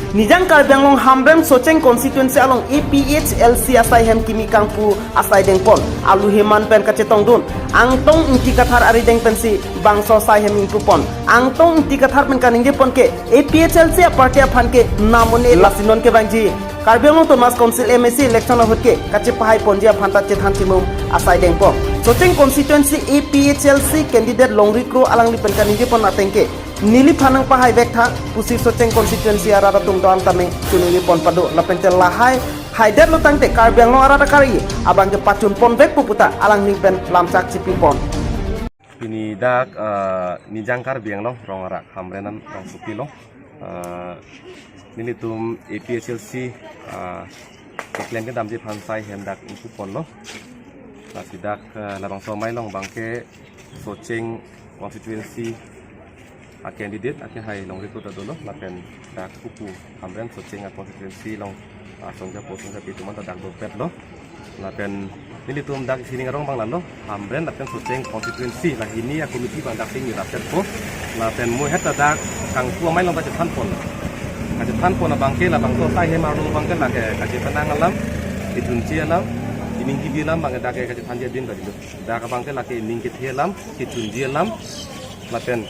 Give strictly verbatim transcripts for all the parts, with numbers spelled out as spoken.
Nijang Karbi Anglong Hamren Socheng constituency along A P H L C asai hem kimi kangpu asai dengpon alu heman pen kachetongdun Angtong Ingti Kathar arideng pensi bangso asai hem ingpupon. Angtong Ingti Kathar pen kaningjepon ke A P H L C aparty aphan ke nam un-e lasi non kevangji Karbi Anglong Autonomous Council M A C election ahut ke kachepahaiponji aphan ta chethan chimum asai dengpon. Socheng constituency A P H L C candidate Longri Kro alangli pen kaningjepon ateng ke neliphan nangpahai vektha pusi Socheng constituency arat atum do-an tame chuningri pon pado lapen te lahai haidetlo tangte Karbi Anglong arat akari abang ke pachunpon vek pu puta alangli pen lamchak chipipon. Pini dak, eh, Nijang Karbi Anglong rong arak Hamren an rong supi lo. Eh, nelitum A P H L C, eh, keklem kedamji aphan asai hem dak ingpuponlo. Lasi dak, eh, labangso amei along abang ke Socheng constituency a candidate akehai Longri Kro ta dolo lapen dak kupu Hamren Socheng a constituency along, ah, songja po songja pi atum an ta dak dopetlo. Lapen nelitum dak sining arong abang lalo Hamren lapen Socheng constituency la hini a committee abang dak sing rapetpo. Lapen mo het ta dak kangpu amei along ta chethanpon. Kachethanpon abang ke labangso asai hem arlo abang ke lake kachetanang alam, kechunche alam, ining kebi alam abang ke dak ke kachethanji adin ta dilo. Dak abang ke lake ining kethe alam, kechunji alam, lapen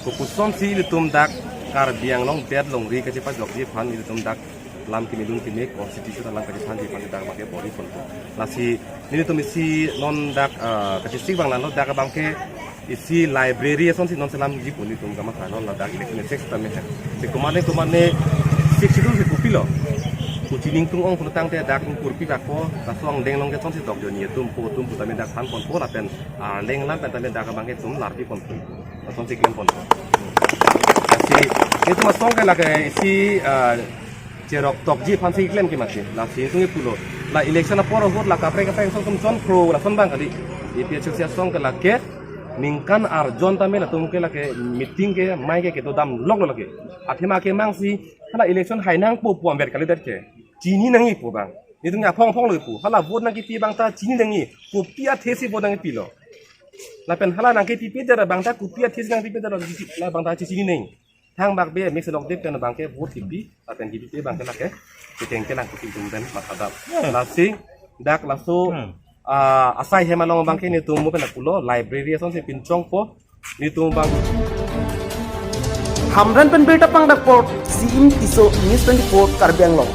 kopuson si ilitum dak Karbi Anglong det longri kachepajokji aphan ilitum dak lam kimi dun kimi constitution alam kachethanji aphan dak abang ke bor-iponpo. Lasi nelitum isi non dak, ah, kachesik abang lalo dak abang ke isi library asonsi non selamji pu nelitum kamatha non ladak election six tame he. Si komatne komatne six itu si kopilo. Kuchi ningtung ong pulo tangte dak kurpi dak ko, laso angdeng along ke asonsi dokjo ni atum po atum pu tame dak thanponpo lapen, ah, leng alam pen tame dak abang ke itum larpiponpo. Asonsi klemponpo. Si nelitum asong ke lake isi, ah, cherok tokji aphan si klem ke mati. Lasi itum pulo. La election apor ahut la kaprek kaprek asong tum chonphro lason abang kali. A P H L C asong ke lake ningkan arjon tame latum ke lake meeting ke amei ke kedodam loklo lake. Athema kemang si hala election hai nangpo pu ambet kalidet ke. Chini nangji pu abang. Nelitum aphong aphong lo pu. Hala vote nangkepi abang ta chini nangji. Kopi athe si vote nangkepilo. Lapen hala nangkepipedet abang ta kopi athe si nangpipedet abang ta chini nangji. Thangbak be mix lok dip pen abang ke vote kipi, lapen kipi abang ke lake, chekeng kelang kupi tum pen mathadam. Hmm. Lasi, dak laso, Hmm. ah, asai hem along abang ke nelitum mo pen pulo, library asonsi pinchongpo, nelitum abang. Hamren pen birta pangdakpon, C M Tisso, News twenty-four, Karbi Anglong.